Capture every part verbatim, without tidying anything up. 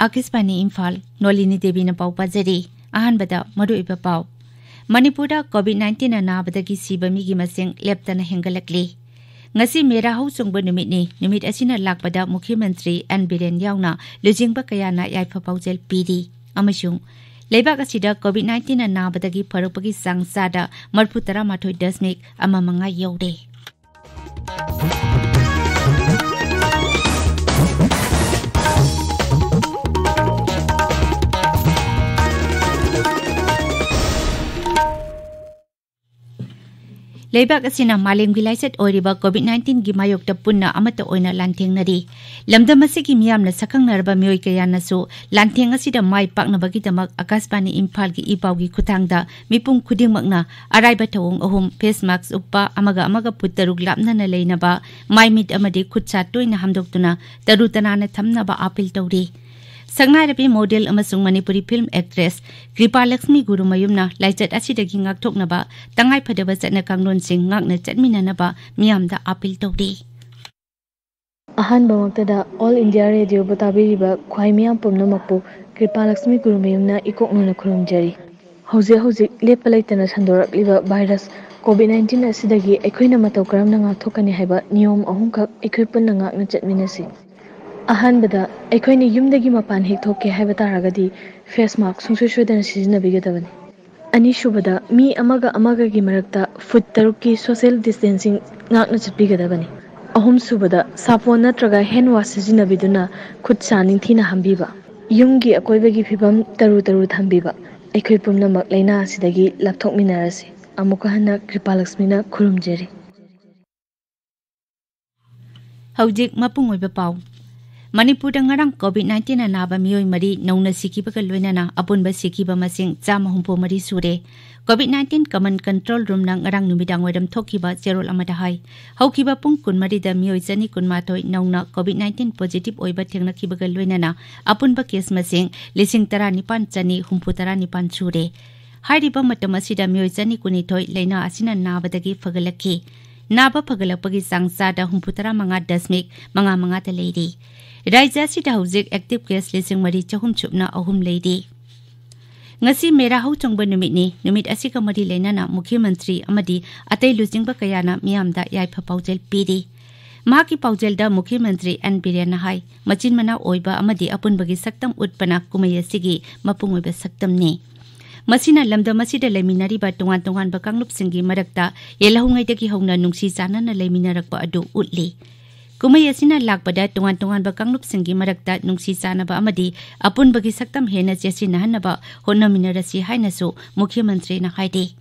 ꯑꯥꯀꯥꯁꯕꯥꯅꯤ ꯏꯝꯐꯥꯜ, ꯅꯣꯂꯤꯅꯤ ꯗꯦꯕꯤꯅ ꯄꯥꯎ ꯄꯥꯖꯔꯤ꯫ ꯑꯍꯥꯟꯕꯗ ꯃꯔꯨꯑꯣꯏꯕ ꯄꯥꯎ꯫ ꯃꯅꯤꯄꯨꯔꯗ ꯀꯣꯚꯤꯗ ꯅꯥꯏꯟꯇꯤꯟꯅ ꯅꯥꯕꯗꯒꯤ ꯁꯤꯕ ꯃꯤꯒꯤ ꯃꯁꯤꯡ ꯂꯦꯞꯇꯅ ꯍꯦꯟꯒꯠꯂꯛꯂꯤ꯫ ꯉꯁꯤ ꯃꯦꯔꯥ ꯍꯧ ꯆꯣꯡꯕ ꯅꯨꯃꯤꯠꯅꯤ꯫ ꯅꯨꯃꯤꯠ ꯑꯁꯤꯅ ꯂꯥꯛꯄꯗ ꯃꯨꯈ꯭ꯌ ꯃꯟꯇ꯭ꯔꯤ ꯑꯦꯟ ꯕꯤꯔꯦꯟ ꯌꯥꯎꯅ ꯂꯨꯆꯤꯡꯕ ꯀꯌꯥꯅ ꯌꯥꯏꯐ ꯄꯥꯎꯖꯦꯜ ꯄꯤꯔꯤ꯫ ꯑꯃꯁꯨꯡ ꯂꯩꯕꯥꯛ ꯑꯁꯤꯗ ꯀꯣꯚꯤꯗ ꯅꯥꯏꯟꯇꯤꯟꯅ ꯅꯥꯕꯗꯒꯤ ꯐꯔꯛꯄꯒꯤ ꯆꯥꯡ ꯆꯥꯗ ꯃꯔꯤꯐꯨ ꯇꯔꯥꯃꯥꯊꯣꯏ ꯗꯁꯃꯤꯛ ꯑꯃ ꯃꯉꯥ ꯌꯧꯔꯦ꯫ ꯂꯩꯕꯥꯛ ꯑꯁꯤꯅ ꯃꯥꯂꯦꯝꯒꯤ ꯂꯥꯏꯆꯠ ꯑꯣꯏꯔꯤꯕ ꯀꯣꯚꯤꯗ ꯅꯥꯏꯟꯇꯤꯟꯒꯤ ꯃꯥꯌꯣꯛꯇ ꯄꯨꯟꯅ ꯑꯃꯠꯇ ꯑꯣꯏꯅ ꯂꯥꯟꯊꯦꯡꯅꯔꯤ꯫ ꯂꯝꯗꯝ ꯑꯁꯤꯒꯤ ꯃꯤꯌꯥꯝꯅ ꯁꯛꯈꯪꯅꯔꯕ ꯃꯤꯑꯣꯏ ꯀꯌꯥꯅꯁꯨ ꯂꯥꯟꯊꯦꯡ ꯑꯁꯤꯗ ꯃꯥꯏ ꯄꯥꯛꯅꯕꯒꯤꯗꯃꯛ ꯑꯥꯀꯥꯁꯕꯥꯅꯤ ꯏꯝꯐꯥꯜꯒꯤ ꯏ ꯄꯥꯎꯒꯤ ꯈꯨꯠꯊꯥꯡꯗ ꯃꯤꯄꯨꯝ ꯈꯨꯗꯤꯡꯃꯛꯅ ꯑꯔꯥꯏꯕ ꯊꯧꯑꯣꯡ ꯑꯍꯨꯝ, ꯐꯦꯁ ꯃꯥꯛꯁ ꯎꯞꯄ, ꯑꯃꯒ ꯑꯃꯒ ꯐꯨꯠ ꯇꯔꯨꯛ ꯂꯥꯞꯅꯅ ꯂꯩꯅꯕ, ꯃꯥꯏ ꯃꯤꯠ ꯑꯃꯗꯤ ꯈꯨꯠ ꯁꯥ ꯇꯣꯏꯅ ꯍꯥꯝꯗꯣꯛꯇꯨꯅ ꯇꯔꯨ ꯇꯅꯥꯟꯅ ꯊꯝꯅꯕ ꯑꯥꯄꯤꯜ ꯇꯧꯔꯤ꯫ ꯁꯛꯅꯥꯏꯔꯕꯤ ꯃꯣꯗꯦꯜ ꯑꯃꯁꯨꯡ ꯃꯅꯤꯄꯨꯔꯤ ꯐꯤꯜꯝ ꯑꯦꯛꯇ꯭ꯔꯦꯁ ꯀ꯭ꯔꯤꯄꯥꯂꯛꯁꯃꯤ ꯒꯨꯔꯨꯃꯌꯨꯝꯅ ꯂꯥꯏꯆꯠ ꯑꯁꯤꯗꯒꯤ ꯉꯥꯛꯊꯣꯛꯅꯕ ꯇꯉꯥꯏꯐꯗꯕ ꯆꯠꯅ ꯀꯥꯡꯂꯣꯟꯁꯤꯡ ꯉꯥꯛꯅ ꯆꯠꯃꯤꯟꯅꯅꯕ ꯃꯤꯌꯥꯝꯗ ꯑꯥꯄꯤꯜ ꯇꯧꯔꯤ꯫ ꯑꯍꯥꯟꯕꯃꯛꯇꯗ ꯑꯣꯜ ꯏꯟꯗꯤꯌꯥ ꯔꯦꯗꯤꯑꯣꯕꯨ ꯇꯥꯕꯤꯔꯤꯕ ꯈ꯭ꯋꯥꯏ ꯃꯤꯌꯥꯝ ꯄꯨꯝꯅꯃꯛꯄꯨ ꯀ꯭ꯔꯤꯄꯥꯂꯛꯁꯃꯤ ꯒꯨꯔꯨꯃꯌꯨꯝꯅ ꯏꯀꯣꯛ ꯅꯧꯅ ꯈꯨꯔꯨꯝꯖꯔꯤ꯫ ꯍꯧꯖꯤꯛ ꯍꯧꯖꯤꯛ ꯂꯦꯞꯄ ꯂꯩꯇꯅ ꯁꯟꯗꯣꯔꯛꯂꯤꯕ ꯚꯥꯏꯔꯁ ꯀꯣꯚꯤꯗ ꯅꯥꯏꯟꯇꯤꯟ ꯑꯁꯤꯗꯒꯤ ꯑꯩꯈꯣꯏꯅ ꯃꯇꯧ ꯀꯔꯝꯅ ꯉꯥꯛꯊꯣꯛꯀꯅꯤ ꯍꯥꯏꯕ ꯅꯤꯌꯣꯝ ꯑꯍꯨꯝꯈꯛ ꯑꯩꯈꯣꯏ ꯄꯨꯟꯅ ꯉꯥꯛꯅ ꯆꯠꯃꯤꯟꯅꯁꯤ꯫ ꯑꯍꯥꯟꯕꯗ, ꯑꯩꯈꯣꯏꯅ ꯌꯨꯝꯗꯒꯤ ꯃꯄꯥꯟ ꯍꯦꯛ ꯊꯣꯛꯀꯦ ꯍꯥꯏꯕ ꯇꯥꯔꯒꯗꯤ ꯐꯦꯁ ꯃꯥꯛꯁ ꯁꯨꯡꯁꯣꯏ ꯁꯣꯏꯗꯅ ꯁꯤꯖꯤꯟꯅꯕꯤꯒꯗꯕꯅꯤ꯫ ꯑꯅꯤꯁꯨꯕꯗ, ꯃꯤ ꯑꯃꯒ ꯑꯃꯒꯒꯤ ꯃꯔꯛꯇ ꯐꯨꯠ ꯇꯔꯨꯛꯀꯤ ꯁꯣꯁꯤꯌꯦꯜ ꯗꯤꯁꯇꯦꯟꯁꯤꯡ ꯉꯥꯛꯅ ꯆꯠꯄꯤꯒꯗꯕꯅꯤ꯫ ꯑꯍꯨꯝꯁꯨꯕꯗ, ꯁꯥꯄꯣꯟ ꯅꯠꯇ꯭ꯔꯒ ꯍꯦꯟ ꯋꯥꯁ ꯁꯤꯖꯤꯟꯅꯕꯤꯗꯨꯅ ꯈꯨꯠ ꯁꯥ ꯅꯤꯡꯊꯤꯅ ꯍꯥꯝꯕꯤꯕ꯫ ꯌꯨꯝꯒꯤ ꯑꯀꯣꯏꯕꯒꯤ ꯐꯤꯕꯝ ꯇꯔꯨ ꯇꯔꯨ ꯊꯝꯕꯤꯕ꯫ ꯑꯩꯈꯣꯏ ꯄꯨꯝꯅꯃꯛ ꯂꯥꯏꯅꯥ ꯑꯁꯤꯗꯒꯤ ꯂꯥꯞꯊꯣꯛꯃꯤꯟꯅꯔꯁꯤ꯫ ꯑꯃꯨꯛꯀ ꯍꯟꯅ ꯀ꯭ꯔꯤꯄꯥꯂꯛꯁꯃꯤꯅ ꯈꯨꯔꯨꯝꯖꯔꯤ꯫ ꯍꯧꯖꯤꯛ ꯃꯄꯨꯡ ꯑꯣꯏꯕ ꯄꯥꯎ꯫ ꯃꯅꯤꯄꯨꯔꯗ ꯉꯔꯥꯡ COVID nineteen ꯑꯅꯥꯕ ꯃꯤꯑꯣꯏ ꯃꯔꯤ ꯅꯧꯅ ꯁꯤꯈꯤꯕꯒ ꯂꯣꯏꯅꯅ ꯑꯄꯨꯟꯕ ꯁꯤꯈꯤꯕ ꯃꯁꯤꯡ ꯆꯥꯝꯃ ꯍꯨꯝꯐꯨ ꯃꯔꯤ ꯁꯨꯔꯦ꯫ COVID nineteen Command Control Roomꯅ ꯉꯔꯥꯡ ꯅꯨꯃꯤꯗꯥꯡ ꯋꯥꯏꯔꯝ ꯊꯣꯛꯈꯤꯕ ꯆꯦꯔꯣꯜ ꯑꯃꯗ ꯍꯥꯏ, ꯍꯧꯈꯤꯕ ꯄꯨꯡ ꯀꯨꯟꯃꯔꯤꯗ ꯃꯤꯑꯣꯏ ꯆꯅꯤ ꯀꯨꯟꯃꯥꯊꯣꯏ ꯅꯧꯅ COVID nineteen positive ꯑꯣꯏꯕ ꯊꯦꯡꯅꯈꯤꯕꯒ ꯂꯣꯏꯅꯅ ꯑꯄꯨꯟꯕ case ꯃꯁꯤꯡ ꯂꯤꯁꯤꯡ ꯇꯔꯥꯅꯤꯄꯥꯟ ꯆꯅꯤ ꯍꯨꯝꯐꯨ ꯇꯔꯥꯅꯤꯄꯥꯟ ꯁꯨꯔꯦ꯫ ꯍꯥꯏꯔꯤꯕ ꯃꯇꯝ ꯑꯁꯤꯗ ꯃꯤꯑꯣꯏ ꯆꯅꯤ ꯀꯨꯟꯅꯤꯊꯣꯏ ꯂꯥꯏꯅꯥ ꯑꯁꯤꯅ ꯅꯥꯕꯗꯒꯤ ꯐꯒꯠꯂꯛꯈꯤ꯫ ꯅꯥꯕ ꯐꯒꯠꯂꯛꯄꯒꯤ ꯆꯥꯡ ꯆꯥꯗ ꯍꯨꯝꯐꯨ ꯇꯔꯥ ꯃꯉꯥ ꯗꯁꯃꯤꯛ ꯃꯉꯥ ꯃꯉꯥꯗ ꯂꯩꯔꯤ꯫ ꯔꯥꯖ꯭ꯌ ꯑꯁꯤꯗ ꯍꯧꯖꯤꯛ active case ꯂꯤꯁꯤꯡ ꯃꯔꯤ ꯆꯍꯨꯝ ꯁꯨꯞꯅ ꯑꯍꯨꯝ ꯂꯩꯔꯤ꯫ ꯉꯁꯤ ꯃꯦꯔꯥ ꯍꯧꯆꯣꯡꯕ ꯅꯨꯃꯤꯠꯅꯤ꯫ ꯅꯨꯃꯤꯠ ꯑꯁꯤꯒ ꯃꯔꯤ ꯂꯩꯅꯅ ꯃꯨꯈ꯭ꯌ ꯃꯟꯇ꯭ꯔꯤ ꯑꯃꯗꯤ ꯑꯇꯩ ꯂꯨꯆꯤꯡꯕ ꯀꯌꯥꯅ ꯃꯤꯌꯥꯝꯗ ꯌꯥꯏꯐ ꯄꯥꯎꯖꯦꯜ ꯄꯤꯔꯤ꯫ ꯃꯍꯥꯛꯀꯤ ꯄꯥꯎꯖꯦꯜꯗ ꯃꯨꯈ꯭ꯌ ꯃꯟꯇ꯭ꯔꯤ ꯑꯦꯟ ꯕꯤꯔꯦꯟꯅ ꯍꯥꯏ, ꯃꯆꯤꯟ ꯃꯅꯥꯎ ꯑꯣꯏꯕ ꯑꯃꯗꯤ ꯑꯄꯨꯟꯕꯒꯤ ꯁꯛꯇꯝ ꯎꯠꯄꯅ ꯀꯨꯝꯍꯩ ꯑꯁꯤꯒꯤ ꯃꯄꯨꯡ ꯑꯣꯏꯕ ꯁꯛꯇꯝꯅꯤ꯫ ꯃꯁꯤꯅ ꯂꯝꯗꯝ ꯑꯁꯤꯗ ꯂꯩꯃꯤꯟꯅꯔꯤꯕ ꯇꯣꯉꯥꯟ ꯇꯣꯉꯥꯟꯕ ꯀꯥꯡꯂꯨꯞꯁꯤꯡꯒꯤ ꯃꯔꯛꯇ ꯌꯦꯜꯍꯧꯉꯩꯗꯒꯤ ꯍꯧꯅ ꯅꯨꯡꯁꯤ ꯆꯥꯟꯅꯅ ꯂꯩꯃꯤꯟꯅꯔꯛꯄ ꯑꯗꯨ ꯎꯠꯂꯤ꯫ ꯀꯨꯝꯍꯩ ꯑꯁꯤꯅ ꯂꯥꯛꯄꯗ ꯇꯣꯉꯥꯟ ꯇꯣꯉꯥꯟꯕ ꯀꯥꯡꯂꯨꯞꯁꯤꯡꯒꯤ ꯃꯔꯛꯇ ꯅꯨꯡꯁꯤ ꯆꯥꯟꯅꯕ ꯑꯃꯗꯤ ꯑꯄꯨꯟꯕꯒꯤ ꯁꯛꯇꯝ ꯍꯦꯟꯅ ꯆꯦꯠꯁꯤꯟꯅꯍꯟꯅꯕ ꯍꯣꯠꯅꯃꯤꯟꯅꯔꯁꯤ ꯍꯥꯏꯅꯁꯨ ꯃꯨꯈ꯭ꯌ ꯃꯟꯇ꯭ꯔꯤꯅ ꯍꯥꯏꯔꯤ꯫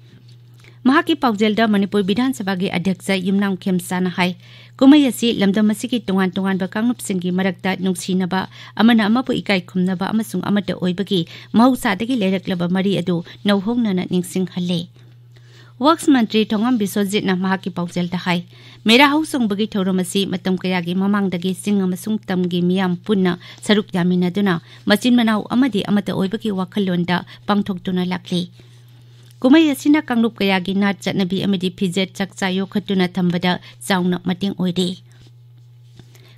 ꯃꯍꯥꯛꯀꯤ ꯄꯥꯎꯖꯦꯜꯗ ꯃꯅꯤꯄꯨꯔ ꯕꯤꯙꯥꯟ ꯁꯚꯥꯒꯤ ꯑꯗ꯭ꯌꯛꯁ ꯌꯨꯝꯅꯥꯝ ꯈꯦꯝꯆꯥꯅ ꯍꯥꯏ, ꯀꯨꯝꯍꯩ ꯑꯁꯤ ꯂꯝꯗꯝ ꯑꯁꯤꯒꯤ ꯇꯣꯉꯥꯟ ꯇꯣꯉꯥꯟꯕ ꯀꯥꯡꯂꯨꯞꯁꯤꯡꯒꯤ ꯃꯔꯛꯇ ꯅꯨꯡꯁꯤꯅꯕ, ꯑꯃꯅ ꯑꯃꯕꯨ ꯏꯀꯥꯏ ꯈꯨꯝꯅꯕ ꯑꯃꯁꯨꯡ ꯑꯃꯠꯇ ꯑꯣꯏꯕꯒꯤ ꯃꯍꯧꯁꯥꯗꯒꯤ ꯂꯩꯔꯛꯂꯕ ꯃꯔꯤ ꯑꯗꯨ ꯅꯧꯍꯧꯅꯅ ꯅꯤꯡꯁꯤꯡꯍꯜꯂꯦ꯫ ꯋꯛꯁ ꯃꯟꯇ꯭ꯔꯤ ꯊꯣꯉꯝ ꯕꯤꯁ꯭ꯋꯖꯤꯠꯅ ꯃꯍꯥꯛꯀꯤ ꯄꯥꯎꯖꯦꯜꯗ ꯍꯥꯏ, ꯃꯦꯔꯥ ꯍꯧꯆꯣꯡꯕꯒꯤ ꯊꯧꯔꯝ ꯑꯁꯤ ꯃꯇꯝ ꯀꯌꯥꯒꯤ ꯃꯃꯥꯡꯗꯒꯤ ꯆꯤꯡ ꯑꯃꯁꯨꯡ ꯇꯝꯒꯤ ꯃꯤꯌꯥꯝ ꯄꯨꯟꯅ ꯁꯔꯨꯛ ꯌꯥꯃꯤꯟꯅꯗꯨꯅ ꯃꯆꯤꯟ ꯃꯅꯥꯎ ꯑꯃꯗꯤ ꯑꯃꯠꯇ ꯑꯣꯏꯕꯒꯤ ꯋꯥꯈꯜꯂꯣꯟꯗ ꯄꯥꯡꯊꯣꯛꯇꯨꯅ ꯂꯥꯛꯂꯤ꯫ ꯀꯨꯝꯍꯩ ꯑꯁꯤꯅ ꯀꯥꯡꯂꯨꯞ ꯀꯌꯥꯒꯤ ꯅꯥꯠ ꯆꯠꯅꯕꯤ ꯑꯃꯗꯤ ꯐꯤꯖꯦꯠ ꯆꯥꯛꯆꯥ ꯌꯣꯛꯈꯠꯇꯨꯅ ꯊꯝꯕꯗ ꯆꯥꯎꯅ ꯃꯇꯦꯡ ꯑꯣꯏꯔꯤ꯫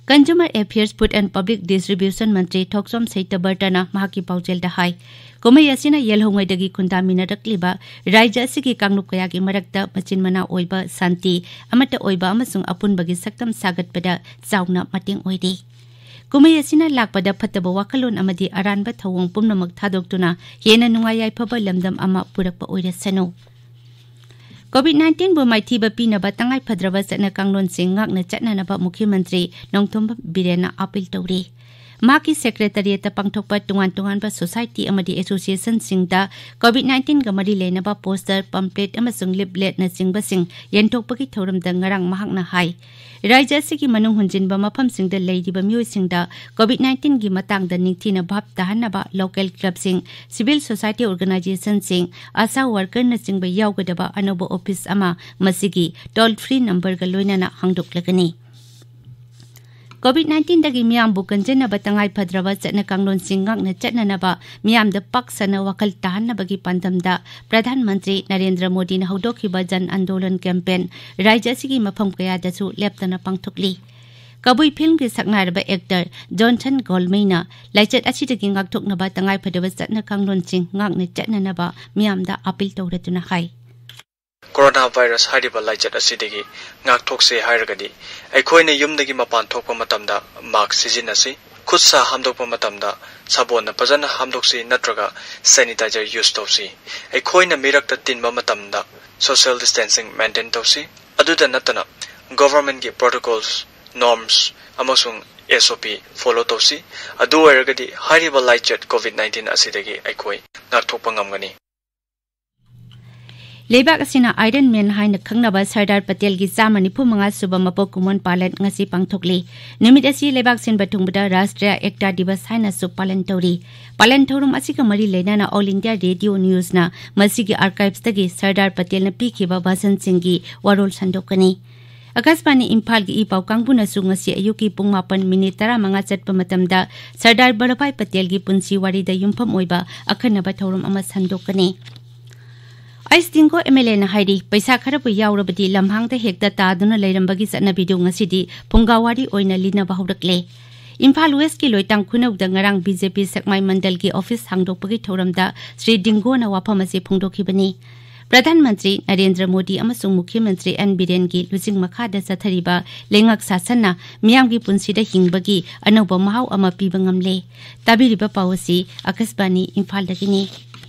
Consumer Affairs, Food and Public Distribution ꯃꯟꯇ꯭ꯔꯤ ꯊꯣꯛꯆꯣꯝ ꯁꯩꯇꯕꯔꯇꯅ ꯃꯍꯥꯛꯀꯤ ꯄꯥꯎꯖꯦꯜꯗ ꯍꯥꯏ, ꯀꯨꯝꯍꯩ ꯑꯁꯤꯅ ꯌꯦꯜꯍꯧꯉꯩꯗꯒꯤ ꯈꯨꯟꯗꯥꯃꯤꯟꯅꯔꯛꯂꯤꯕ ꯔꯥꯖ꯭ꯌ ꯑꯁꯤꯒꯤ ꯀꯥꯡꯂꯨꯞ ꯀꯌꯥꯒꯤ ꯃꯔꯛꯇ ꯃꯆꯤꯟ ꯃꯅꯥꯎ ꯑꯣꯏꯕ, ꯁꯥꯟꯇꯤ, ꯑꯃꯠꯇ ꯑꯣꯏꯕ ꯑꯃꯁꯨꯡ ꯑꯄꯨꯟꯕꯒꯤ ꯁꯛꯇꯝ ꯁꯥꯒꯠꯄꯗ ꯆꯥꯎꯅ ꯃꯇꯦꯡ ꯑꯣꯏꯔꯤ꯫ ꯀꯨꯝꯍꯩ ꯑꯁꯤꯅ ꯂꯥꯛꯄꯗ ꯐꯠꯇꯕ ꯋꯥꯈꯜꯂꯣꯟ ꯑꯃꯗꯤ ꯑꯔꯥꯟꯕ ꯊꯧꯑꯣꯡ ꯄꯨꯝꯅꯃꯛ ꯊꯥꯗꯣꯛꯇꯨꯅ ꯍꯦꯟꯅ ꯅꯨꯡꯉꯥꯏ ꯌꯥꯏꯐꯕ ꯂꯝꯗꯝ ꯑꯃ ꯄꯨꯔꯛꯄ ꯑꯣꯏꯔꯁꯅꯨ꯫ COVID nineteenꯕꯨ ꯃꯥꯏꯊꯤꯕ ꯄꯤꯅꯕ ꯇꯉꯥꯏ ꯐꯗ꯭ꯔꯕ ꯆꯠꯅ ꯀꯥꯡꯂꯣꯟꯁꯤꯡ ꯉꯥꯛꯅ ꯆꯠꯅꯅꯕ ꯃꯨꯈ꯭ꯌ ꯃꯟꯇ꯭ꯔꯤ ꯅꯣꯡꯊꯣꯝꯕꯝ ꯕꯤꯔꯦꯟꯅ ꯑꯥꯄꯤꯜ ꯇꯧꯔꯤ꯫ ꯃꯍꯥꯛꯀꯤ ꯁꯦꯀ꯭ꯔꯦꯇꯔꯤꯌꯦꯠꯇ ꯄꯥꯡꯊꯣꯛꯄ ꯇꯣꯉꯥꯟ ꯇꯣꯉꯥꯟꯕ ꯁꯣꯁꯥꯏꯇꯤ ꯑꯃꯗꯤ ꯑꯦꯁꯣꯁꯤꯌꯦꯁꯟꯁꯤꯡꯗ ꯀꯣꯚꯤꯗ ꯅꯥꯏꯟꯇꯤꯟꯒ ꯃꯔꯤ ꯂꯩꯅꯕ ꯄꯣꯁꯇꯔ, ꯄꯝꯄ꯭ꯂꯦꯠ ꯑꯃꯁꯨꯡ ꯂꯤꯞꯂꯦꯠꯅꯆꯤꯡꯕꯁꯤꯡ ꯌꯦꯟꯊꯣꯛꯄꯒꯤ ꯊꯧꯔꯝꯗ ꯉꯔꯥꯡ ꯃꯍꯥꯛꯅ ꯍꯥꯏ, ꯔꯥꯖ꯭ꯌ ꯑꯁꯤꯒꯤ ꯃꯅꯨꯡ ꯍꯨꯟꯖꯤꯟꯕ ꯃꯐꯝꯁꯤꯡꯗ ꯂꯩꯔꯤꯕ ꯃꯤꯑꯣꯏꯁꯤꯡꯗ ꯀꯣꯚꯤꯗ ꯅꯥꯏꯟꯇꯤꯟꯒꯤ ꯃꯇꯥꯡꯗ ꯅꯤꯡꯊꯤꯅ ꯚꯥꯞ ꯇꯥꯍꯟꯅꯕ ꯂꯣꯀꯦꯜ ꯀ꯭ꯂꯕꯁꯤꯡ, ꯁꯤꯚꯤꯜ ꯁꯣꯁꯥꯏꯇꯤ ꯑꯣꯔꯒꯅꯥꯏꯖꯦꯁꯟꯁꯤꯡ, ꯑꯥꯁꯥ ꯋꯥꯔꯀꯔꯅꯆꯤꯡꯕ ꯌꯥꯎꯒꯗꯕ ꯑꯅꯧꯕ ꯑꯣꯐꯤꯁ ꯑꯃ ꯃꯁꯤꯒꯤ ꯇꯣꯜ ꯐ꯭ꯔꯤ ꯅꯝꯕꯔꯒ ꯂꯣꯏꯅꯅ ꯍꯥꯡꯗꯣꯛꯂꯒꯅꯤ꯫ ꯀꯣꯚꯤꯗ ꯅꯥꯏꯟꯇꯤꯟꯗꯒꯤ ꯃꯤꯌꯥꯝꯕꯨ ꯀꯟꯖꯅꯕ ꯇꯉꯥꯏ ꯐꯗ꯭ꯔꯕ ꯆꯠꯅ ꯀꯥꯡꯂꯣꯟꯁꯤꯡ ꯉꯥꯛꯅ ꯆꯠꯅꯅꯕ ꯃꯤꯌꯥꯝꯗ ꯄꯥꯛ ꯁꯟꯅ ꯋꯥꯈꯜ ꯇꯥꯍꯟꯅꯕꯒꯤ ꯄꯥꯟꯗꯝꯗ ꯄ꯭ꯔꯙꯥꯟ ꯃꯟꯇ꯭ꯔꯤ ꯅꯔꯦꯟꯗ꯭ꯔ ꯃꯣꯗꯤꯅ ꯍꯧꯗꯣꯛꯈꯤꯕ ꯖꯟ ꯑꯟꯗꯣꯂꯟ ꯀꯦꯝꯄꯦꯟ ꯔꯥꯖ꯭ꯌ ꯑꯁꯤꯒꯤ ꯃꯐꯝ ꯀꯌꯥꯗꯁꯨ ꯂꯦꯞꯇꯅ ꯄꯥꯡꯊꯣꯛꯂꯤ꯫ ꯀꯕꯨꯏ ꯐꯤꯜꯝꯒꯤ ꯁꯛꯅꯥꯏꯔꯕ ꯑꯦꯛꯇꯔ ꯖꯣꯟꯊꯟ ꯒꯣꯜꯃꯩꯅ ꯂꯥꯏꯆꯠ ꯑꯁꯤꯗꯒꯤ ꯉꯥꯛꯊꯣꯛꯅꯕ ꯇꯉꯥꯏ ꯐꯗꯕ ꯆꯠꯅ ꯀꯥꯡꯂꯣꯟꯁꯤꯡ ꯉꯥꯛꯅ ꯆꯠꯅꯅꯕ ꯃꯤꯌꯥꯝꯗ ꯑꯥꯄꯤꯜ ꯇꯧꯔꯗꯨꯅ ꯍꯥꯏ꯫ ꯀꯣꯔꯣꯅꯥ ꯚꯥꯏꯔꯁ ꯍꯥꯏꯔꯤꯕ ꯂꯥꯏꯆꯠ ꯑꯁꯤꯗꯒꯤ ꯉꯥꯛꯊꯣꯛꯁꯦ ꯍꯥꯏꯔꯒꯗꯤ ꯑꯩꯈꯣꯏꯅ ꯌꯨꯝꯗꯒꯤ ꯃꯄꯥꯟ ꯊꯣꯛꯄ ꯃꯇꯝꯗ ꯃꯥꯁꯛ ꯁꯤꯖꯤꯟꯅꯁꯤ, ꯈꯨꯠ ꯁꯥ ꯍꯥꯝꯗꯣꯛꯄ ꯃꯇꯝꯗ ꯁꯥꯄꯣꯟꯅ ꯐꯖꯅ ꯍꯥꯝꯗꯣꯛꯁꯤ ꯅꯠꯇ꯭ꯔꯒ ꯁꯦꯅꯤꯇꯥꯏꯖꯔ ꯌꯨꯁ ꯇꯧꯁꯤ꯫ ꯑꯩꯈꯣꯏꯅ ꯃꯤꯔꯛꯇ ꯇꯤꯟꯕ ꯃꯇꯝꯗ ꯁꯣꯁꯤꯌꯦꯜ ꯗꯤꯁꯇꯦꯟꯁꯤꯡ ꯃꯦꯟꯇꯦꯟ ꯇꯧꯁꯤ꯫ ꯑꯗꯨꯗ ꯅꯠꯇꯅ ꯒꯣꯚꯔꯟꯃꯦꯟꯠꯀꯤ ꯄ꯭ꯔꯣꯇꯣꯀꯣꯜꯁ, ꯅꯣꯔꯝꯁ ꯑꯃꯁꯨꯡ ꯑꯦꯁ ꯑꯣ ꯄꯤ ꯐꯣꯂꯣ ꯇꯧꯁꯤ꯫ ꯑꯗꯨ ꯑꯣꯏꯔꯒꯗꯤ ꯍꯥꯏꯔꯤꯕ ꯂꯥꯏꯆꯠ ꯀꯣꯚꯤꯗ ꯅꯥꯏꯟꯇꯤꯟ ꯑꯁꯤꯗꯒꯤ ꯑꯩꯈꯣꯏ ꯉꯥꯛꯊꯣꯛꯄ ꯉꯝꯒꯅꯤ꯫ ꯂꯩꯕꯥꯛ ꯑꯁꯤꯅ ꯑꯥꯏꯔꯟ ꯃꯦꯟ ꯍꯥꯏꯅ ꯈꯪꯅꯕ ꯁꯔꯗꯥꯔ ꯄꯇꯦꯜꯒꯤ ꯆꯥꯝꯃ ꯅꯤꯐꯨ ꯃꯉꯥ ꯁꯨꯕ ꯃꯄꯣꯛ ꯀꯨꯝꯑꯣꯟ ꯄꯥꯂꯟ ꯉꯁꯤ ꯄꯥꯡꯊꯣꯛꯂꯤ꯫ ꯅꯨꯃꯤꯠ ꯑꯁꯤ ꯂꯩꯕꯥꯛ ꯁꯤꯟꯕ ꯊꯨꯡꯕꯗ ꯔꯥꯁꯇ꯭ꯔꯤꯌꯥ ꯑꯦꯛꯇꯥ ꯗꯤꯕꯁ ꯍꯥꯏꯅꯁꯨ ꯄꯥꯂꯟ ꯇꯧꯔꯤ꯫ ꯄꯥꯂꯟ ꯊꯧꯔꯝ ꯑꯁꯤꯒ ꯃꯔꯤ ꯂꯩꯅꯅ ꯑꯣꯜ ꯏꯟꯗꯤꯌꯥ ꯔꯦꯗꯤꯑꯣ ꯅ꯭ꯌꯨꯁꯅ ꯃꯁꯤꯒꯤ ꯑꯥꯔꯀꯥꯏꯚꯁꯇꯒꯤ ꯁꯔꯗꯥꯔ ꯄꯇꯦꯜꯅ ꯄꯤꯈꯤꯕ ꯚꯥꯁꯟꯁꯤꯡꯒꯤ ꯋꯥꯔꯣꯜ ꯁꯟꯗꯣꯛꯀꯅꯤ꯫ ꯑꯀꯥꯁꯕꯥꯅꯤ ꯏꯝꯐꯥꯜꯒꯤ ꯏ ꯄꯥꯎ ꯀꯥꯡꯕꯨꯅꯁꯨ ꯉꯁꯤ ꯑꯌꯨꯛꯀꯤ ꯄꯨꯡ ꯃꯥꯄꯟ ꯃꯤꯅꯤꯠ ꯇꯔꯥꯃꯉꯥ ꯆꯠꯄ ꯃꯇꯝꯗ ꯁꯔꯗꯥꯔ ꯚꯜꯂꯚꯚꯥꯏ ꯄꯇꯦꯜꯒꯤ ꯄꯨꯟꯁꯤ ꯋꯥꯔꯤꯗ ꯌꯨꯝꯐꯝ ꯑꯣꯏꯕ ꯑꯈꯟꯅꯕ ꯊꯧꯔꯝ ꯑꯃ ꯁꯟꯗꯣꯛꯀꯅꯤ꯫ ꯑꯩꯁ ꯗꯤꯡꯒꯣ ꯑꯦꯝ ꯑꯦꯜ ꯑꯦꯅ ꯍꯥꯏꯔꯤ, ꯄꯩꯁꯥ ꯈꯔꯕꯨ ꯌꯥꯎꯔꯕꯗꯤ ꯂꯝꯍꯥꯡꯗ ꯍꯦꯛꯇ ꯇꯥꯗꯨꯅ ꯂꯩꯔꯝꯕꯒꯤ ꯆꯠꯅꯕꯤꯗꯨ ꯉꯁꯤꯗꯤ ꯐꯨꯡꯒꯥꯋꯥꯔꯤ ꯑꯣꯏꯅ ꯂꯤꯅꯕ ꯍꯧꯔꯛꯂꯦ꯫ ꯏꯝꯐꯥꯜ ꯋꯦꯁꯀꯤ ꯂꯣꯏꯇꯥꯡ ꯈꯨꯅꯧꯗ ꯉꯔꯥꯡ ꯕꯤ ꯖꯦ ꯄꯤ ꯁꯦꯛꯃꯥꯏ ꯃꯟꯗꯜꯒꯤ ꯑꯣꯐꯤꯁ ꯍꯥꯡꯗꯣꯛꯄꯒꯤ ꯊꯧꯔꯝꯗ ꯁ꯭ꯔꯤ ꯗꯤꯡꯒꯣꯅ ꯋꯥꯐꯝ ꯑꯁꯤ ꯐꯣꯡꯗꯣꯛꯈꯤꯕꯅꯤ꯫ ꯄ꯭ꯔꯙꯥꯟ ꯃꯟꯇ꯭ꯔꯤ ꯅꯔꯦꯟꯗ꯭ꯔ ꯃꯣꯗꯤ ꯑꯃꯁꯨꯡ ꯃꯨꯈ꯭ꯌ ꯃꯟꯇ꯭ꯔꯤ ꯑꯦꯟ ꯕꯤꯔꯦꯟꯒꯤ ꯂꯨꯆꯤꯡ ꯃꯈꯥꯗ ꯆꯠꯊꯔꯤꯕ ꯂꯩꯉꯥꯛ ꯁꯥꯁꯟꯅ ꯃꯤꯌꯥꯝꯒꯤ ꯄꯨꯟꯁꯤꯗ ꯍꯤꯡꯕꯒꯤ ꯑꯅꯧꯕ ꯃꯍꯥꯎ ꯑꯃ ꯄꯤꯕ ꯉꯝꯂꯦ꯫ ꯇꯥꯕꯤꯔꯤꯕ ꯄꯥꯎ ꯑꯁꯤ ꯑꯀꯥꯁꯕꯥꯅꯤ ꯏꯝꯐꯥꯜꯗꯒꯤꯅꯤ꯫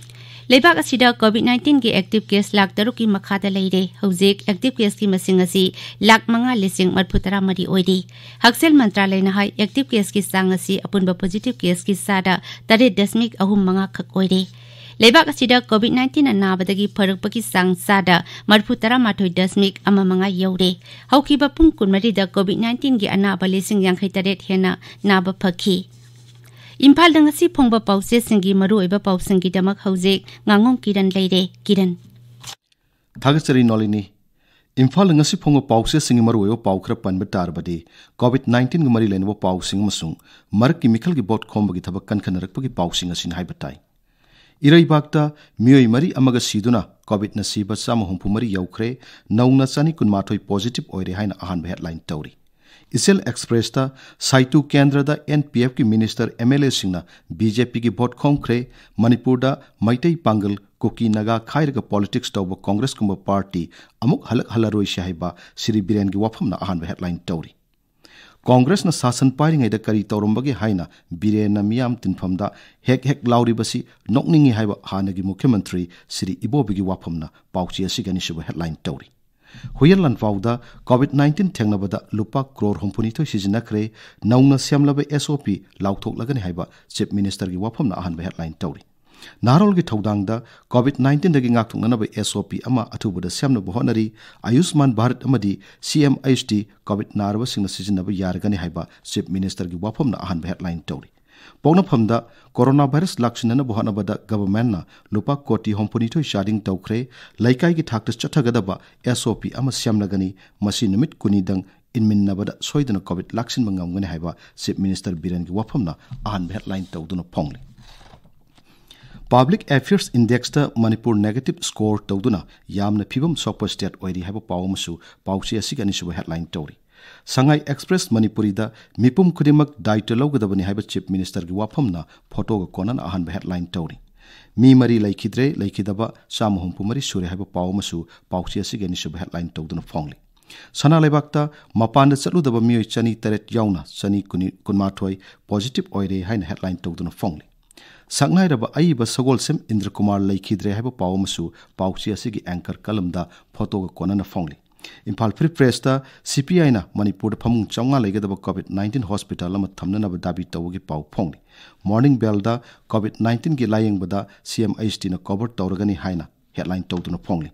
ꯂꯩꯕꯥꯛ ꯑꯁꯤꯗ COVID nineteen ꯒꯤ active case ꯂꯥꯈ ꯇꯔꯨꯛꯀꯤ ꯃꯈꯥꯗ ꯂꯩꯔꯦ꯫ ꯍꯧꯖꯤꯛ active case ꯀꯤ ꯃꯁꯤꯡ ꯑꯁꯤ ꯂꯥꯈ ꯃꯉꯥ ꯂꯤꯁꯤꯡ ꯃꯔꯤꯐꯨ ꯇꯔꯥ ꯃꯔꯤ ꯑꯣꯏꯔꯤ꯫ ꯍꯛꯁꯦꯜ ꯃꯟꯇ꯭ꯔꯥꯂꯌꯅ ꯍꯥꯏ, active case ꯀꯤ ꯆꯥꯡ ꯑꯁꯤ ꯑꯄꯨꯟꯕ positive case ꯀꯤ ꯆꯥꯗ ꯇꯔꯦꯠ ꯗꯁꯃꯤꯛ ꯑꯍꯨꯝ ꯃꯉꯥ ꯈꯛ ꯑꯣꯏꯔꯦ꯫ ꯂꯩꯕꯥꯛ ꯑꯁꯤꯗ COVID nineteen ꯅ ꯅꯥꯕꯗꯒꯤ ꯐꯔꯛꯄꯒꯤ ꯆꯥꯡ ꯆꯥꯗ ꯃꯔꯤꯐꯨ ꯇꯔꯥ ꯃꯥꯊꯣꯏ ꯗꯁꯃꯤꯛ ꯑꯃ ꯃꯉꯥ ꯌꯧꯔꯦ꯫ ꯍꯧꯈꯤꯕ ꯄꯨꯡ ꯀꯨꯟꯃꯔꯤꯗ COVID nineteen ꯒꯤ ꯑꯅꯥꯕ ꯂꯤꯁꯤꯡ ꯌꯥꯡꯈꯩ ꯇꯔꯦꯠ ꯍꯦꯟꯅ ꯅꯥꯕ ꯐꯈꯤ꯫ ꯏꯝꯐꯥꯜꯗ ꯉꯁꯤ ꯐꯣꯡꯕ ꯄꯥꯎꯆꯦꯁꯤꯡꯒꯤ ꯃꯔꯨꯑꯣꯏꯕ ꯄꯥꯎꯁꯤꯡꯒꯤꯗꯃꯛ ꯍꯧꯖꯤꯛ ꯉꯥꯉꯣꯝ ꯀꯤꯔꯟ ꯂꯩꯔꯦ꯫ ꯀꯤꯔꯟ꯫ ꯊꯥꯒꯠꯆꯔꯤ ꯅꯣꯂꯤꯅꯤ꯫ ꯏꯝꯐꯥꯜꯗ ꯉꯁꯤ ꯐꯣꯡꯕ ꯄꯥꯎꯆꯦꯁꯤꯡꯒꯤ ꯃꯔꯨꯑꯣꯏꯕ ꯄꯥꯎ ꯈꯔ ꯄꯟꯕ ꯇꯥꯔꯕꯗꯤ, COVID nineteen ꯒ ꯃꯔꯤ ꯂꯩꯅꯕ ꯄꯥꯎꯁꯤꯡ ꯑꯃꯁꯨꯡ ꯃꯔꯛꯀꯤ ꯃꯤꯈꯜꯒꯤ ꯚꯣꯠ ꯈꯣꯝꯕꯒꯤ ꯊꯕꯛ ꯀꯟꯈꯠꯅꯔꯛꯄꯒꯤ ꯄꯥꯎꯁꯤꯡ ꯑꯁꯤꯅ ꯍꯥꯏꯕ ꯇꯥꯏ꯫ ꯏꯔꯩꯕꯥꯛꯇ ꯃꯤꯑꯣꯏ ꯃꯔꯤ ꯑꯃꯒ ꯁꯤꯗꯨꯅ COVID ꯅ ꯁꯤꯕ ꯆꯥꯝꯃ ꯍꯨꯝꯐꯨ ꯃꯔꯤ ꯌꯧꯈ꯭ꯔꯦ, ꯅꯧꯅ ꯆꯅꯤ ꯀꯨꯟꯃꯥꯊꯣꯏ positive ꯑꯣꯏꯔꯦ ꯍꯥꯏꯅ ꯑꯍꯥꯟꯕ headline ꯇꯧꯔꯤ꯫ ꯏꯆꯦꯜ ꯑꯦꯛꯁꯄ꯭ꯔꯦꯁꯇ ꯁꯥꯏꯇꯨ ꯀꯦꯟꯗ꯭ꯔꯗ NPF ꯀꯤ minister, MLA ꯁꯤꯡꯅ BJP ꯒꯤ ꯚꯣꯠ ꯈꯣꯝꯈ꯭ꯔꯦ, ꯃꯅꯤꯄꯨꯔꯗ ꯃꯩꯇꯩ ꯄꯥꯡꯒꯜ ꯀꯨꯀꯤ ꯅꯥꯒꯥ ꯈꯥꯏꯔꯒ politics ꯇꯧꯕ ꯀꯣꯡꯒ꯭ꯔꯦꯁꯀꯨꯝꯕ party ꯑꯃꯨꯛ ꯍꯜꯂꯛꯍꯜꯂꯔꯣꯏꯁꯤ ꯍꯥꯏꯕ ꯁ꯭ꯔꯤ ꯕꯤꯔꯦꯟꯒꯤ ꯋꯥꯐꯝꯅ ꯑꯍꯥꯟꯕ headline ꯇꯧꯔꯤ꯫ ꯀꯣꯡꯒ꯭ꯔꯦꯁꯅ ꯁꯥꯁꯟ ꯄꯥꯏꯔꯤꯉꯩꯗ ꯀꯔꯤ ꯇꯧꯔꯝꯕꯒꯦ ꯍꯥꯏꯅ ꯕꯤꯔꯦꯟꯅ ꯃꯤꯌꯥꯝ ꯇꯤꯟꯐꯝꯗ ꯍꯦꯛ ꯍꯦꯛ ꯂꯥꯎꯔꯤꯕꯁꯤ ꯅꯣꯛꯅꯤꯡꯉꯤ ꯍꯥꯏꯕ ꯍꯥꯟꯅꯒꯤ ꯃꯨꯈ꯭ꯌ ꯃꯟꯇ꯭ꯔꯤ ꯁ꯭ꯔꯤ ꯏꯕꯣꯕꯤꯒꯤ ꯋꯥꯐꯝꯅ ꯄꯥꯎꯆꯦ ꯑꯁꯤꯒꯤ ꯑꯅꯤꯁꯨꯕ headline ꯇꯧꯔꯤ꯫ ꯍꯨꯌꯦꯟ ꯂꯥꯟꯐꯥꯎꯗ COVID nineteen ꯊꯦꯡꯅꯕꯗ ꯂꯨꯄꯥ ꯀ꯭ꯔꯣꯔ ꯍꯨꯝꯐꯨꯅꯤꯊꯣꯏ ꯁꯤꯖꯤꯟꯅꯈ꯭ꯔꯦ, ꯅꯧꯅ ꯁꯦꯝꯂꯕ SOP ꯂꯥꯎꯊꯣꯛꯂꯒꯅꯤ ꯍꯥꯏꯕ Chief Minister ꯒꯤ ꯋꯥꯐꯝꯅ ꯑꯍꯥꯟꯕ headline ꯇꯧꯔꯤ꯫ ꯅꯍꯥꯔꯣꯜꯒꯤ ꯊꯧꯗꯥꯡꯗ COVID nineteen ꯗꯒꯤ ꯉꯥꯛꯊꯣꯛꯅꯅꯕ SOP ꯑꯃ ꯑꯊꯨꯕꯗ ꯁꯦꯝꯅꯕ ꯍꯣꯠꯅꯔꯤ, ꯑꯌꯨꯁꯃꯥꯟ ꯚꯥꯔꯠ ꯑꯃꯗꯤ CMHT COVID ꯅꯥꯔꯕꯁꯤꯡꯅ ꯁꯤꯖꯤꯟꯅꯕ ꯌꯥꯔꯒꯅꯤ ꯍꯥꯏꯕ Chief Minister ꯒꯤ ꯋꯥꯐꯝꯅ ꯑꯍꯥꯟꯕ headline ꯇꯧꯔꯤ꯫ ꯄꯣꯛꯅꯐꯝꯗ ꯀꯣꯔꯣꯅꯥ ꯚꯥꯏꯔꯁ ꯂꯥꯛꯁꯤꯟꯅꯅꯕ ꯍꯣꯠꯅꯕꯗ government ꯅ ꯂꯨꯄꯥ ꯀꯣꯇꯤ ꯍꯨꯝꯐꯨꯅꯤꯊꯣꯏ charging ꯇꯧꯈ꯭ꯔꯦ, ꯂꯩꯀꯥꯏꯒꯤ ꯊꯥꯛꯇ ꯆꯠꯊꯒꯗꯕ SOP ꯑꯃ ꯁꯦꯝꯂꯒꯅꯤ, ꯃꯁꯤ ꯅꯨꯃꯤꯠ ꯀꯨꯟꯅꯤꯗꯪ ꯏꯟꯃꯤꯟꯅꯕꯗ ꯁꯣꯏꯗꯅ COVID ꯂꯥꯛꯁꯤꯟꯕ ꯉꯝꯒꯅꯤ ꯍꯥꯏꯕ Chief Minister ꯕꯤꯔꯦꯟꯒꯤ ꯋꯥꯐꯝꯅ ꯑꯍꯥꯟꯕ headline ꯇꯧꯗꯨꯅ ꯐꯣꯡꯂꯤ꯫ Public Affairs Index ꯇ ꯃꯅꯤꯄꯨꯔ negative score ꯇꯧꯗꯨꯅ ꯌꯥꯝꯅ ꯐꯤꯕꯝ ꯁꯣꯛꯄ state ꯑꯣꯏꯔꯤ ꯍꯥꯏꯕ ꯄꯥꯎ ꯑꯃꯁꯨ ꯄꯥꯎꯆꯦ ꯑꯁꯤꯒꯤ ꯑꯅꯤꯁꯨꯕ headline ꯇꯧꯔꯤ꯫ ꯁꯉꯥꯏ ꯑꯦꯛꯁꯄ꯭ꯔꯦꯁ ꯃꯅꯤꯄꯨꯔꯤꯗ ꯃꯤꯄꯨꯝ ꯈꯨꯗꯤꯡꯃꯛ ꯗꯥꯏꯇ꯭ꯋ ꯂꯧꯒꯗꯕꯅꯤ ꯍꯥꯏꯕ Chief Minister ꯒꯤ ꯋꯥꯐꯝꯅ photo ꯒ ꯀꯣꯟꯅꯅ ꯑꯍꯥꯟꯕ headline ꯇꯧꯔꯤ꯫ ꯃꯤ ꯃꯔꯤ ꯂꯩꯈꯤꯗ꯭ꯔꯦ, ꯂꯩꯈꯤꯗꯕ ꯆꯥꯝꯃ ꯍꯨꯝꯐꯨ ꯃꯔꯤ ꯁꯨꯔꯦ ꯍꯥꯏꯕ ꯄꯥꯎ ꯑꯃꯁꯨ ꯄꯥꯎꯆꯦ ꯑꯁꯤꯒꯤ ꯑꯅꯤꯁꯨꯕ headline ꯇꯧꯗꯨꯅ ꯐꯣꯡꯂꯤ꯫ ꯁꯅꯥ ꯂꯩꯕꯥꯛꯇ ꯃꯄꯥꯟꯗ ꯆꯠꯂꯨꯗꯕ ꯃꯤꯑꯣꯏ ꯆꯅꯤ ꯇꯔꯦꯠ ꯌꯥꯎꯅ ꯆꯅꯤ ꯀꯨꯟꯃꯥꯊꯣꯏ positive ꯑꯣꯏꯔꯦ ꯍꯥꯏꯅ headline ꯇꯧꯗꯨꯅ ꯐꯣꯡꯂꯤ꯫ ꯁꯛꯅꯥꯏꯔꯕ ꯑꯏꯕ ꯁꯒꯣꯜꯁꯦꯝ ꯏꯟꯗ꯭ꯔꯀꯨꯃꯥꯔ ꯂꯩꯈꯤꯗ꯭ꯔꯦ ꯍꯥꯏꯕ ꯄꯥꯎ ꯑꯃꯁꯨ ꯄꯥꯎꯆꯦ ꯑꯁꯤꯒꯤ anchor columnꯗ photoꯒ ꯀꯣꯟꯅꯅ ꯐꯣꯡꯂꯤ꯫ ꯏꯝꯐꯥꯜ Free Pressꯇ CPIꯅ ꯃꯅꯤꯄꯨꯔꯗ ꯐꯃꯨꯡ ꯆꯥꯝꯃꯉꯥ ꯂꯩꯒꯗꯕ COVID nineteen hospital ꯑꯃ ꯊꯝꯅꯅꯕ ꯗꯥꯕꯤ ꯇꯧꯕꯒꯤ ꯄꯥꯎ ꯐꯣꯡꯂꯤ꯫ Morning Bellꯗ COVID nineteenꯒꯤ ꯂꯥꯌꯦꯡꯕꯗ CM HDꯅ cover ꯇꯧꯔꯒꯅꯤ ꯍꯥꯏꯅ headline ꯇꯧꯗꯨꯅ ꯐꯣꯡꯂꯤ꯫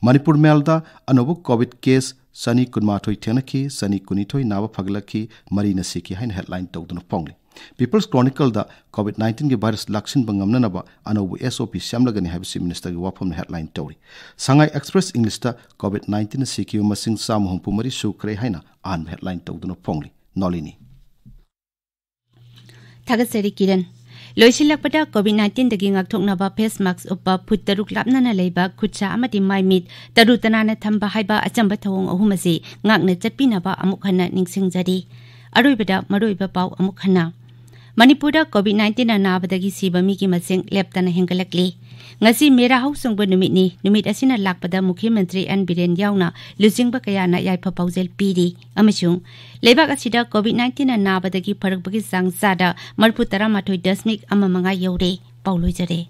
ꯃꯅꯤꯄꯨꯔ Mailꯗ ꯑꯅꯧꯕ COVID case ꯆꯅꯤ ꯀꯨꯟꯃꯥꯊꯣꯏ ꯊꯦꯡꯅꯈꯤ, ꯆꯅꯤ ꯀꯨꯟꯅꯤꯊꯣꯏ ꯅꯥꯕ ꯐꯒꯠꯂꯛꯈꯤ, ꯃꯔꯤꯅ ꯁꯤꯈꯤ ꯍꯥꯏꯅ headline ꯇꯧꯗꯨꯅ ꯐꯣꯡꯂꯤ꯫ People's Chronicleꯗ COVID nineteenꯒꯤ virus ꯂꯥꯛꯁꯤꯟꯕ ꯉꯝꯅꯅꯕ ꯑꯅꯧꯕ SOP ꯁꯦꯝꯂꯒꯅꯤ ꯍꯥꯏꯕ Chief Ministerꯒꯤ ꯋꯥꯐꯝꯅ headline ꯇꯧꯔꯤ꯫ Sangai Express Englishꯇ COVID nineteenꯅ ꯁꯤꯈꯤꯕ ꯃꯁꯤꯡ ꯆꯥꯝꯃ ꯍꯨꯝꯐꯨ ꯃꯔꯤ ꯁꯨꯈ꯭ꯔꯦ ꯍꯥꯏꯅ ꯑꯍꯥꯟꯕ headline ꯇꯧꯗꯨꯅ ꯐꯣꯡꯂꯤ꯫ ꯅꯣꯂꯤꯅꯤ꯫ ꯊꯥꯒꯠꯆꯔꯤ ꯀꯤꯔꯟ꯫ ꯂꯣꯏꯁꯤꯜꯂꯛꯄꯗ COVID nineteenꯗꯒꯤ ꯉꯥꯛꯊꯣꯛꯅꯕ face mask ꯎꯞꯄ, ꯐꯨꯠ ꯇꯔꯨꯛ ꯂꯥꯞꯅꯅ ꯂꯩꯕ, ꯈꯨꯠꯁꯥ ꯑꯃꯗꯤ ꯃꯥꯏ ꯃꯤꯠ ꯇꯔꯨ ꯇꯅꯥꯟꯅ ꯊꯝꯕ ꯍꯥꯏꯕ ꯑꯆꯝꯕ ꯊꯧꯑꯣꯡ ꯑꯍꯨꯝ ꯑꯁꯤ ꯉꯥꯛꯅ ꯆꯠꯄꯤꯅꯕ ꯑꯃꯨꯛ ꯍꯟꯅ ꯅꯤꯡꯁꯤꯡꯖꯔꯤ꯫ ꯑꯔꯣꯏꯕꯗ ꯃꯔꯨꯑꯣꯏꯕ ꯄꯥꯎ ꯑꯃꯨꯛ ꯍꯟꯅ꯫ ꯃꯅꯤꯄꯨꯔꯗ COVID nineteenꯅ ꯅꯥꯕꯗꯒꯤ ꯁꯤꯕ ꯃꯤꯒꯤ ꯃꯁꯤꯡ ꯂꯦꯞꯇꯅ ꯍꯦꯟꯒꯠꯂꯛꯂꯤ꯫ ꯉꯁꯤ ꯃꯦꯔꯥ ꯍꯧ ꯆꯣꯡꯕ ꯅꯨꯃꯤꯠꯅꯤ꯫ ꯅꯨꯃꯤꯠ ꯑꯁꯤꯅ ꯂꯥꯛꯄꯗ ꯃꯨꯈ꯭ꯌ ꯃꯟꯇ꯭ꯔꯤ ꯑꯦꯟ ꯕꯤꯔꯦꯟ ꯌꯥꯎꯅ ꯂꯨꯆꯤꯡꯕ ꯀꯌꯥꯅ ꯌꯥꯏꯐ ꯄꯥꯎꯖꯦꯜ ꯄꯤꯔꯤ ꯑꯃꯁꯨꯡ ꯂꯩꯕꯥꯛ ꯑꯁꯤꯗ COVID nineteenꯅ ꯅꯥꯕꯗꯒꯤ ꯐꯔꯛꯄꯒꯤ ꯆꯥꯡ ꯆꯥꯗ ꯃꯔꯤꯐꯨ ꯇꯔꯥꯃꯥꯊꯣꯏ ꯗꯁꯃꯤꯛ ꯑꯃ ꯃꯉꯥ ꯌꯧꯔꯦ꯫ ꯄꯥꯎ ꯂꯣꯏꯖꯔꯦ꯫